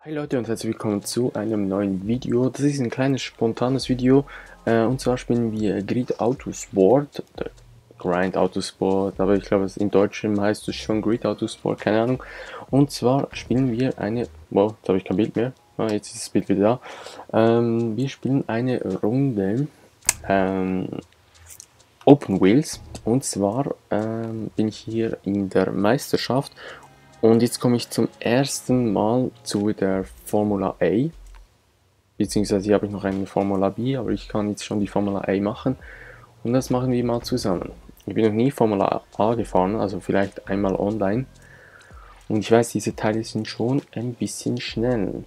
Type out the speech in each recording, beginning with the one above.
Hi Leute und herzlich willkommen zu einem neuen Video. Das ist ein kleines spontanes Video und zwar spielen wir Grid Autosport oder Grind Autosport, aber ich glaube in Deutschem heißt es schon Grid Autosport, keine Ahnung. Und zwar spielen wir eine, wow, jetzt habe ich kein Bild mehr, jetzt ist das Bild wieder da. Wir spielen eine Runde Open Wheels und zwar bin ich hier in der Meisterschaft. Und jetzt komme ich zum ersten Mal zu der Formula A, beziehungsweise hier habe ich noch eine Formula B, aber ich kann jetzt schon die Formula A machen und das machen wir mal zusammen. Ich bin noch nie Formula A gefahren, also vielleicht einmal online und ich weiß, diese Teile sind schon ein bisschen schnell.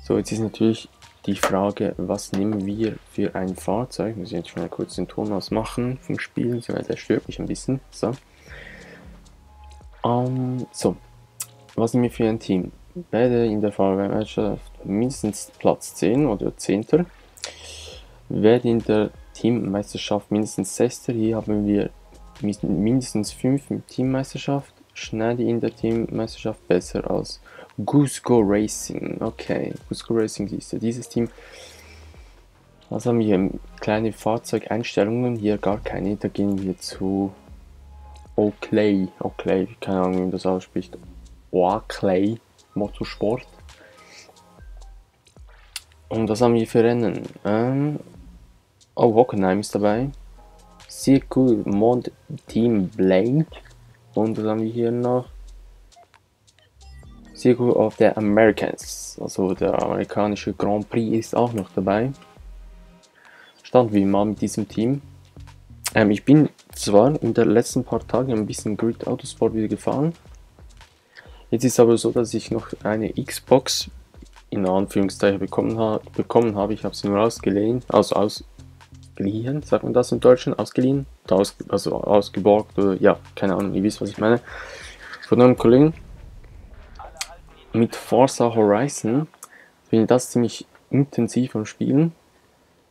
So, jetzt ist natürlich die Frage, was nehmen wir für ein Fahrzeug? Muss ich jetzt schon mal kurz den Ton ausmachen vom Spiel, weil der stört mich ein bisschen. So. So, was nehmen wir für ein Team? Beide in der Fahrermeisterschaft mindestens Platz 10 oder 10. Werde in der Teammeisterschaft mindestens 6. Hier haben wir mindestens 5 in Teammeisterschaft. Schneide in der Teammeisterschaft besser als Gusco Racing. Okay, Gusco Racing ist ja dieses Team. Was haben wir hier? Kleine Fahrzeugeinstellungen, hier gar keine. Da gehen wir zu Oakley, keine Ahnung, wie man das ausspricht. Oakley Motorsport. Und was haben wir für Rennen? Oh, Hockenheim ist dabei. Circuit Mod Team Blake. Und was haben wir hier noch? Circuit of the Americans. Also der amerikanische Grand Prix ist auch noch dabei. Starten wir mal mit diesem Team. Ich bin zwar in den letzten paar Tagen ein bisschen Grid Autosport wieder gefahren. Jetzt ist aber so, dass ich noch eine Xbox in Anführungszeichen bekommen habe. Ich habe sie nur ausgeliehen, also ausgeliehen, sagt man das in Deutschland? Ausgeliehen? Also ausgeborgt oder ja, keine Ahnung, ihr wisst, was ich meine. Von einem Kollegen mit Forza Horizon bin ich das ziemlich intensiv am Spielen.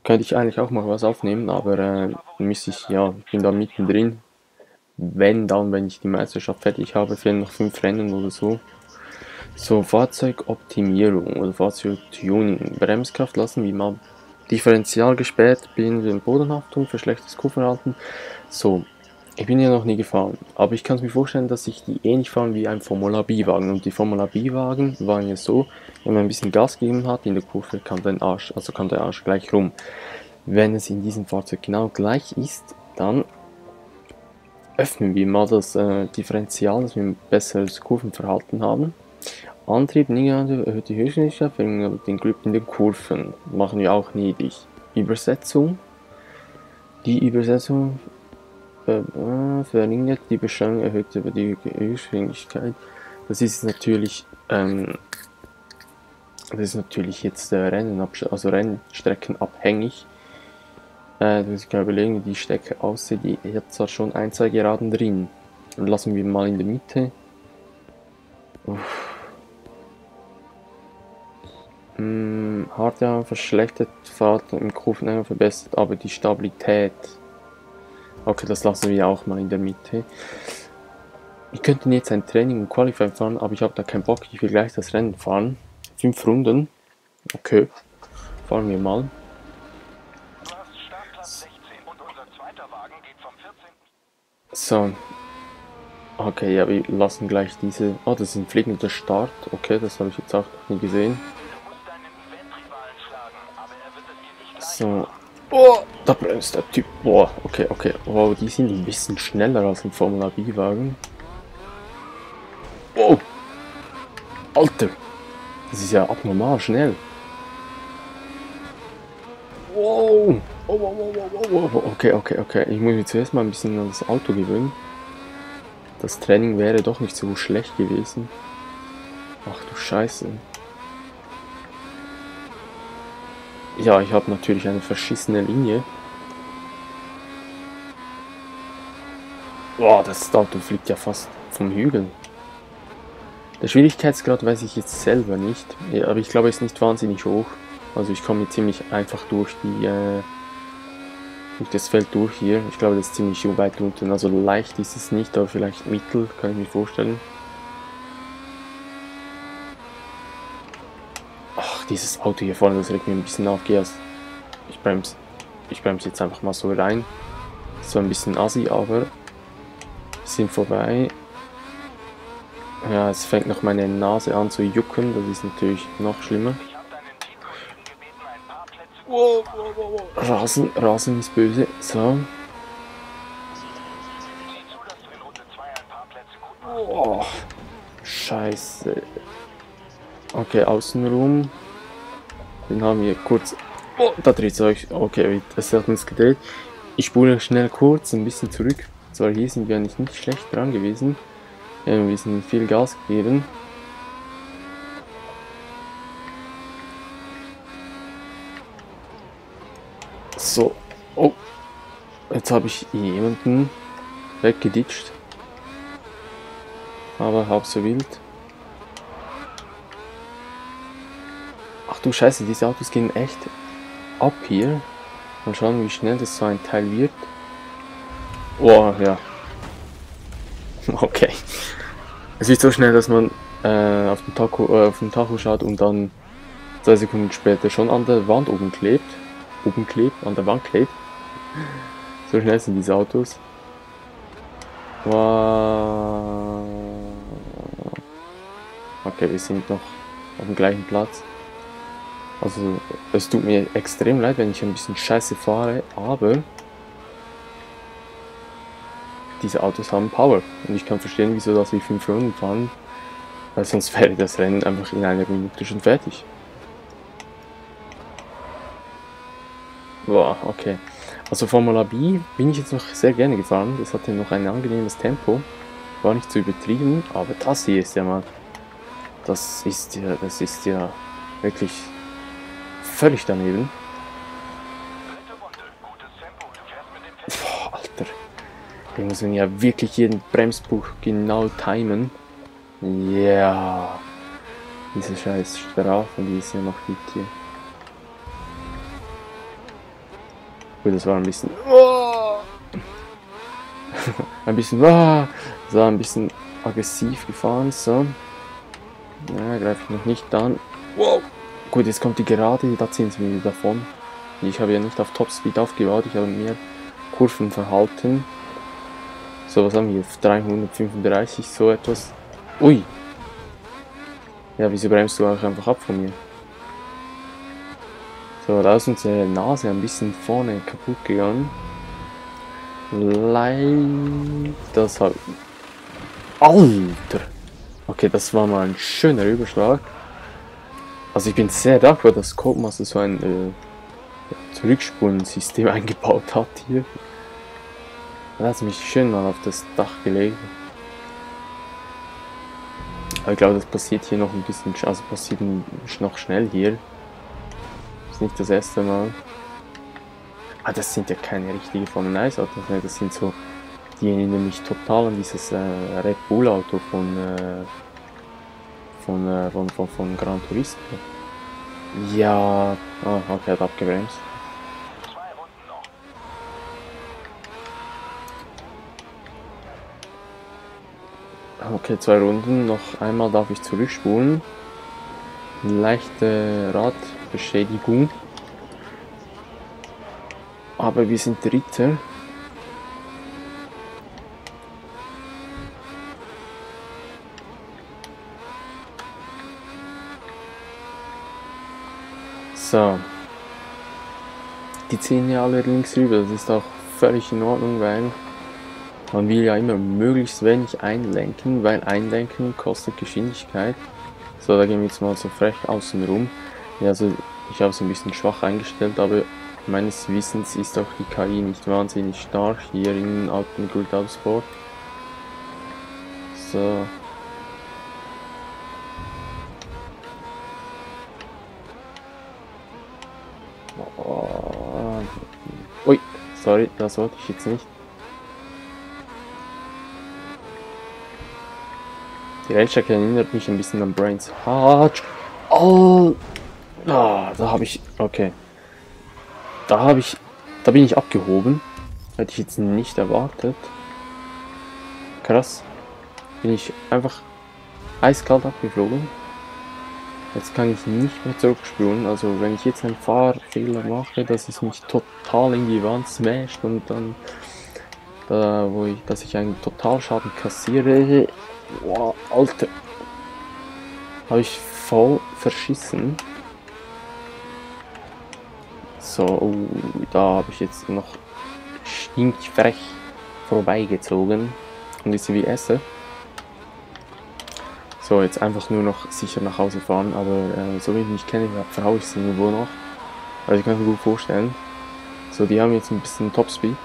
Könnte ich eigentlich auch mal was aufnehmen, aber müsste ich, ja, ich bin da mittendrin. Wenn ich die Meisterschaft fertig habe, fehlen noch 5 Rennen oder so. So, Fahrzeugoptimierung oder Fahrzeugtuning. Bremskraft lassen wir mal. Differential gesperrt, behinderte Bodenhaftung, verschlechtertes Kurvenverhalten. So, ich bin ja noch nie gefahren, aber ich kann es mir vorstellen, dass ich die ähnlich fahren wie ein Formula B-Wagen. Und die Formula B-Wagen waren ja so, wenn man ein bisschen Gas gegeben hat in der Kurve, kam der Arsch gleich rum. Wenn es in diesem Fahrzeug genau gleich ist, dann öffnen wir mal das Differential, dass wir ein besseres Kurvenverhalten haben. Antrieb negativ erhöht die Höchstgeschwindigkeit, verringert den Grip in den Kurven. Machen wir auch niedrig. Übersetzung. Die Übersetzung verringert die Beschleunigung, erhöht über die Höchstgeschwindigkeit. Das ist natürlich jetzt Rennstrecken abhängig. Da muss ich überlegen, wie die Strecke aussieht. Die hat zwar schon ein, zwei Geraden drin. Dann lassen wir mal in der Mitte. Hardware verschlechtert, Verhalten im Kurveneingang verbessert, aber die Stabilität. Okay, das lassen wir auch mal in der Mitte. Wir könnten jetzt ein Training und Qualifying fahren, aber ich habe da keinen Bock. Ich will gleich das Rennen fahren. 5 Runden. Okay, fahren wir mal. So. Okay, ja, wir lassen gleich diese... Oh, das ist ein fliegender Start. Okay, das habe ich jetzt auch noch nie gesehen. So. Oh, da bremst der Typ. Boah, okay. Wow, die sind ein bisschen schneller als ein Formula B-Wagen. Oh! Alter! Das ist ja abnormal schnell. Wow! Oh. Okay. Ich muss mich zuerst mal ein bisschen an das Auto gewöhnen. Das Training wäre doch nicht so schlecht gewesen. Ach du Scheiße. Ja, ich habe natürlich eine verschissene Linie. Boah, das Auto fliegt ja fast vom Hügel. Der Schwierigkeitsgrad weiß ich jetzt selber nicht, ja, aber ich glaube, es ist nicht wahnsinnig hoch. Also ich komme ziemlich einfach durch das Feld durch hier. Ich glaube, das ist ziemlich weit unten. Also leicht ist es nicht, aber vielleicht mittel, kann ich mir vorstellen. dieses Auto hier vorne, das regt mir ein bisschen auf. Ich bremse jetzt einfach mal so rein. So ein bisschen assi, aber wir sind vorbei. Ja, es fängt noch meine Nase an zu jucken, das ist natürlich noch schlimmer. Wow, wow, wow, wow. Rasen ist böse. So. Oh, Scheiße. Okay, Außenrum. Den haben wir kurz. Oh, da dreht es euch. Okay, es hat uns gedreht. Ich spule schnell kurz ein bisschen zurück. Zwar hier sind wir nicht schlecht dran gewesen. Wir sind viel Gas gegeben. So. Oh. Jetzt habe ich jemanden weggeditscht. Aber halb so wild. Ach du Scheiße, diese Autos gehen echt ab hier. Mal schauen, wie schnell das so ein Teil wird. Oh, ja. Okay. Es wird so schnell, dass man auf dem Tacho schaut und dann 2 Sekunden später schon an der Wand oben klebt. An der Wand klebt. So schnell sind diese Autos. Wow. Okay, wir sind noch auf dem gleichen Platz. Also, es tut mir extrem leid, wenn ich ein bisschen scheiße fahre, aber diese Autos haben Power. Und ich kann verstehen, wieso dass wir 5 Runden fahren, weil sonst wäre das Rennen einfach in einer Minute schon fertig. Boah, okay. Also Formula B bin ich jetzt noch sehr gerne gefahren. Das hatte noch ein angenehmes Tempo. War nicht zu übertrieben, aber das hier ist ja mal... Das ist ja wirklich völlig daneben. Boah, Alter. Wir müssen ja wirklich jeden Bremsbuch genau timen. Ja. Diese scheiß Strafen, die es ja noch gibt hier. Gut, das war ein bisschen... ein bisschen... So, ein bisschen aggressiv gefahren, so. Ja, greife ich noch nicht an. Wow. Gut, jetzt kommt die Gerade, da ziehen sie mir davon. Ich habe ja nicht auf Topspeed aufgebaut, ich habe mehr Kurvenverhalten. So, was haben wir? 335, so etwas. Ui. Ja, wieso bremst du auch einfach ab von mir? So, da ist unsere Nase ein bisschen vorne kaputt gegangen. Das habe ich... Alter! Okay, das war mal ein schöner Überschlag. Also ich bin sehr dankbar, dass Codemaster so ein Zurückspulensystem eingebaut hat hier. Da hat mich schön mal auf das Dach gelegt. Aber ich glaube, das passiert hier noch ein bisschen, also passiert noch schnell hier. Das ist nicht das erste Mal. Ah, das sind ja keine richtigen Formel 1 Autos, ne? Das sind so, die erinnern mich total an dieses Red Bull Auto von Gran Turismo. Ja, okay, hat abgebremst. Okay, 2 Runden, noch einmal darf ich zurückspulen. Leichte Radbeschädigung. Aber wir sind Dritter. So. Die ziehen ja alle links rüber, das ist auch völlig in Ordnung, weil man will ja immer möglichst wenig einlenken, weil Einlenken kostet Geschwindigkeit. So, da gehen wir jetzt mal so frech außen rum. Ja, also ich habe es ein bisschen schwach eingestellt, aber meines Wissens ist auch die KI nicht wahnsinnig stark hier in Grid Autosport. So. Oh. Ui, sorry, das wollte ich jetzt nicht. Die Railstrecke erinnert mich ein bisschen an Brains Heart. Oh, da habe ich, okay. Da bin ich abgehoben. Hätte ich jetzt nicht erwartet. Krass. Bin ich einfach eiskalt abgeflogen. Jetzt kann ich nicht mehr zurückspulen. Also wenn ich jetzt einen Fahrfehler mache, dass es mich total in die Wand smasht und dann dass ich einen Totalschaden kassiere. Boah, Alter. Habe ich voll verschissen. So, da habe ich jetzt noch stinkfrech vorbeigezogen. Und jetzt wie esse. So, jetzt einfach nur noch sicher nach Hause fahren, aber so wie ich mich kenne, verhaue ich sie irgendwo noch. Also ich kann mir gut vorstellen. So, die haben jetzt ein bisschen Topspeed.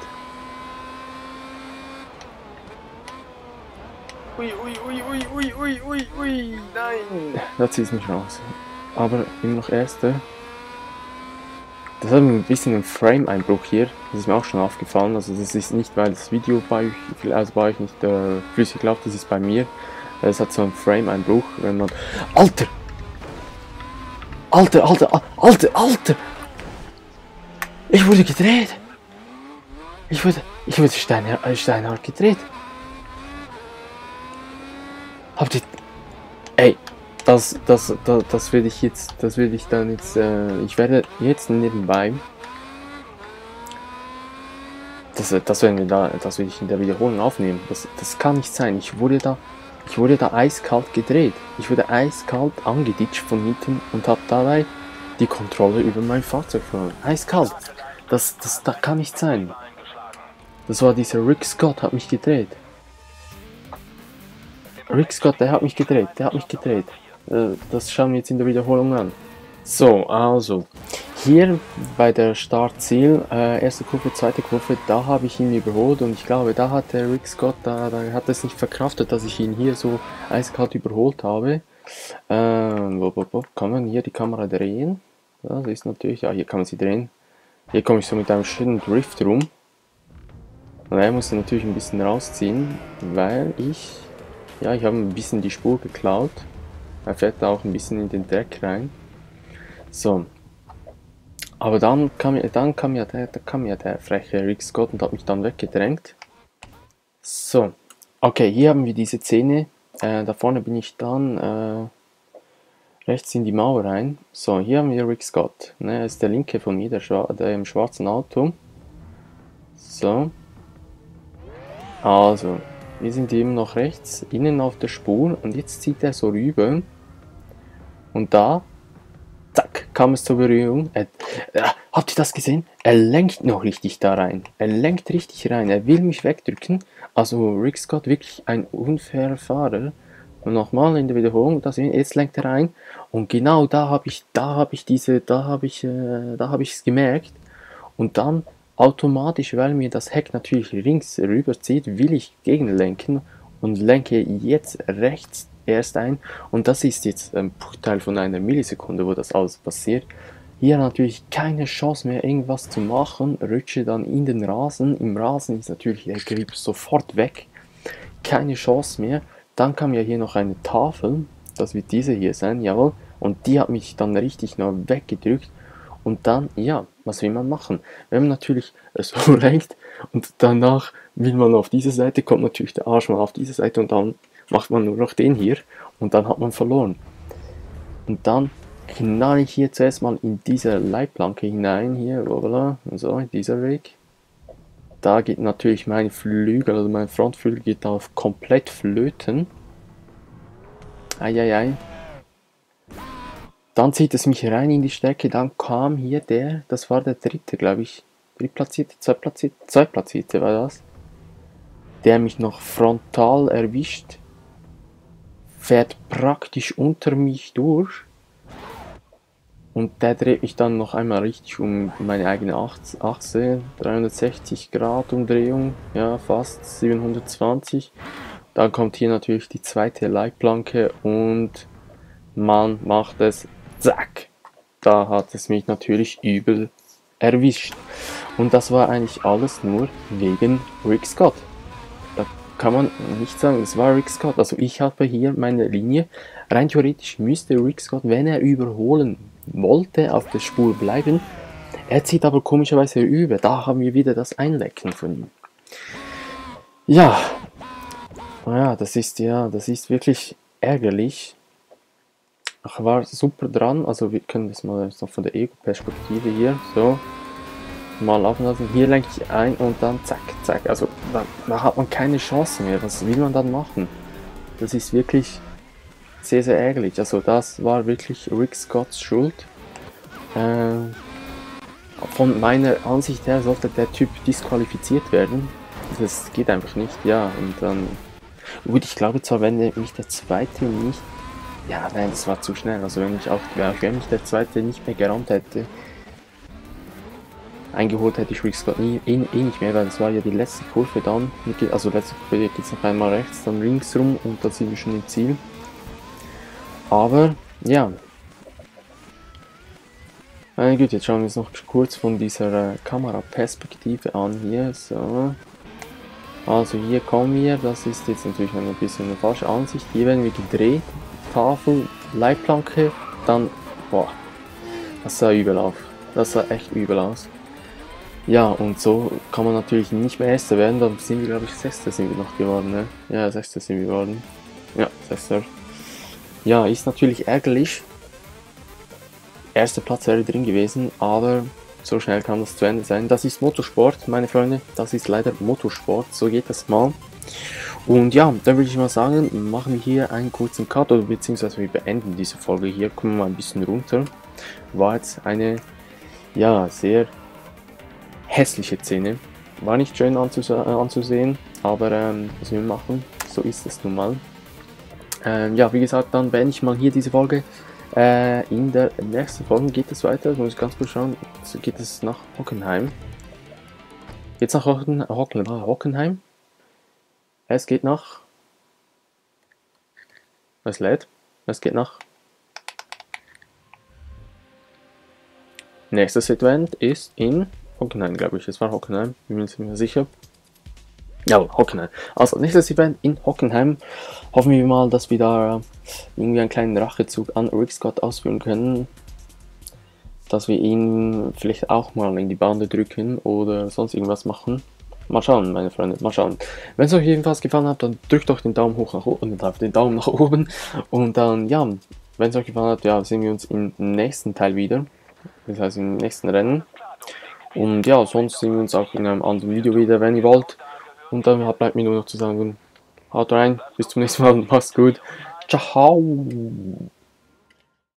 Ui, nein! Da zieht es mich raus. Aber immer noch Erste. Das hat ein bisschen einen Frame-Einbruch hier. Das ist mir auch schon aufgefallen. Also das ist nicht, weil das Video bei euch nicht flüssig läuft, das ist bei mir. Es hat so einen Frame-Einbruch, wenn man... Alter! Alter! Ich wurde gedreht! Ich wurde steinhart gedreht. Habt ihr... Ey, das will ich dann jetzt, ich werde jetzt nebenbei, das will ich in der Wiederholung aufnehmen. Das kann nicht sein. Ich wurde da eiskalt gedreht. Ich wurde eiskalt angeditscht von hinten und habe dabei die Kontrolle über mein Fahrzeug verloren. Eiskalt. Das kann nicht sein. Das war dieser Rick Scott, hat mich gedreht. Rick Scott, der hat mich gedreht. Das schauen wir jetzt in der Wiederholung an. So, also, hier bei der Startziel, erste Kurve, zweite Kurve, da habe ich ihn überholt und ich glaube, da hat der Rick Scott, da hat es nicht verkraftet, dass ich ihn hier so eiskalt überholt habe. Kann man hier die Kamera drehen? Ja, das ist natürlich, ja, hier kann man sie drehen. Hier komme ich so mit einem schönen Drift rum. Und er musste natürlich ein bisschen rausziehen, weil ich habe ein bisschen die Spur geklaut. Er fährt da auch ein bisschen in den Dreck rein. So. Aber dann kam ja der freche Rick Scott und hat mich dann weggedrängt. So. Okay, hier haben wir diese Szene. Da vorne bin ich dann rechts in die Mauer rein. So, hier haben wir Rick Scott. Ne, er ist der linke von mir, der im schwarzen Auto. So. Also, wir sind eben noch rechts, innen auf der Spur und jetzt zieht er so rüber und da, zack, kam es zur Berührung. Habt ihr das gesehen? Er lenkt noch richtig da rein. Er lenkt richtig rein. Er will mich wegdrücken. Also Rick Scott wirklich ein unfairer Fahrer. Und nochmal in der Wiederholung, jetzt lenkt er rein und genau da habe ich es gemerkt und dann automatisch, weil mir das Heck natürlich links rüberzieht, will ich gegenlenken und lenke jetzt rechts erst ein. Und das ist jetzt ein Bruchteil von einer Millisekunde, wo das alles passiert. Hier natürlich keine Chance mehr, irgendwas zu machen. Rutsche dann in den Rasen. Im Rasen ist natürlich der Grip sofort weg. Keine Chance mehr. Dann kam ja hier noch eine Tafel. Das wird diese hier sein, jawohl. Und die hat mich dann richtig noch weggedrückt. Und dann, ja, was will man machen? Wenn man natürlich so lenkt und danach will man auf diese Seite, kommt natürlich der Arsch mal auf diese Seite und dann macht man nur noch den hier und dann hat man verloren. Und dann knall ich hier zuerst mal in diese Leitplanke hinein, hier, voilà, so, in dieser Weg. Da geht natürlich mein Flügel, also mein Frontflügel geht da komplett flöten. Eieiei. Dann zieht es mich rein in die Strecke, dann kam hier das war der dritte, glaube ich, zweitplatzierte war das, der mich noch frontal erwischt, fährt praktisch unter mich durch und der dreht mich dann noch einmal richtig um meine eigene Achse, 360 Grad Umdrehung, ja fast 720, dann kommt hier natürlich die zweite Leitplanke und man macht es. Zack, da hat es mich natürlich übel erwischt. Und das war eigentlich alles nur wegen Rick Scott. Da kann man nicht sagen, es war Rick Scott. Also ich habe hier meine Linie. Rein theoretisch müsste Rick Scott, wenn er überholen wollte, auf der Spur bleiben. Er zieht aber komischerweise über. Da haben wir wieder das Einlecken von ihm. Ja, das ist wirklich ärgerlich. ich war super dran, also wir können das mal so von der Ego-Perspektive hier, so, mal laufen lassen. Hier lenke ich ein und dann zack, zack. Also da hat man keine Chance mehr. Was will man dann machen? Das ist wirklich sehr, sehr ärgerlich. Also das war wirklich Rick Scotts Schuld. Von meiner Ansicht her sollte der Typ disqualifiziert werden. Das geht einfach nicht, ja. Und dann... Gut, ich glaube zwar, wenn mich der Zweite nicht... Ja, nein, das war zu schnell. Also wenn mich der Zweite nicht mehr gerammt hätte, eingeholt hätte ich Rick Scott nicht mehr, weil das war ja die letzte Kurve dann. Also letzte Kurve geht es noch einmal rechts, dann links rum und dann sind wir schon im Ziel. Aber, ja. Gut, jetzt schauen wir uns noch kurz von dieser Kameraperspektive an hier. So. Also hier kommen wir, das ist jetzt natürlich ein bisschen eine falsche Ansicht. Hier werden wir gedreht, Tafel, Leitplanke, dann, boah, das sah übel aus. Das sah echt übel aus. Ja, und so kann man natürlich nicht mehr Erster werden, dann sind wir, glaube ich, Sechster sind wir noch geworden, ne? Ja, Sechster sind wir geworden. Ja, Sechster. Ja, ist natürlich ärgerlich. Erster Platz wäre drin gewesen, aber so schnell kann das zu Ende sein. Das ist Motorsport, meine Freunde. Das ist leider Motorsport, so geht das mal. Und ja, dann würde ich mal sagen, machen wir hier einen kurzen Cut, oder beziehungsweise wir beenden diese Folge hier. Kommen wir mal ein bisschen runter. War jetzt eine, ja, sehr hässliche Szene. War nicht schön anzusehen, aber was wir machen, so ist es nun mal. Ja, wie gesagt, dann beende ich mal hier diese Folge. In der nächsten Folge geht es weiter. Muss ich ganz kurz schauen. So geht es nach Hockenheim. Geht's nach Hockenheim? Es geht nach... Es lädt. Es geht nach... Nächstes Event ist in Hockenheim, glaube ich. Es war Hockenheim, bin mir nicht mehr sicher. Ja, Hockenheim. Also, nächstes Event in Hockenheim. Hoffen wir mal, dass wir da irgendwie einen kleinen Rachezug an Rick Scott ausführen können. Dass wir ihn vielleicht auch mal in die Bande drücken oder sonst irgendwas machen. Mal schauen, meine Freunde, mal schauen. Wenn es euch jedenfalls gefallen hat, dann drückt doch den Daumen hoch nach oben und den Daumen nach oben. Und dann, ja, wenn es euch gefallen hat, ja, sehen wir uns im nächsten Teil wieder. Das heißt im nächsten Rennen. Und ja, sonst sehen wir uns auch in einem anderen Video wieder, wenn ihr wollt. Und dann bleibt mir nur noch zu sagen, haut rein, bis zum nächsten Mal und macht's gut. Ciao!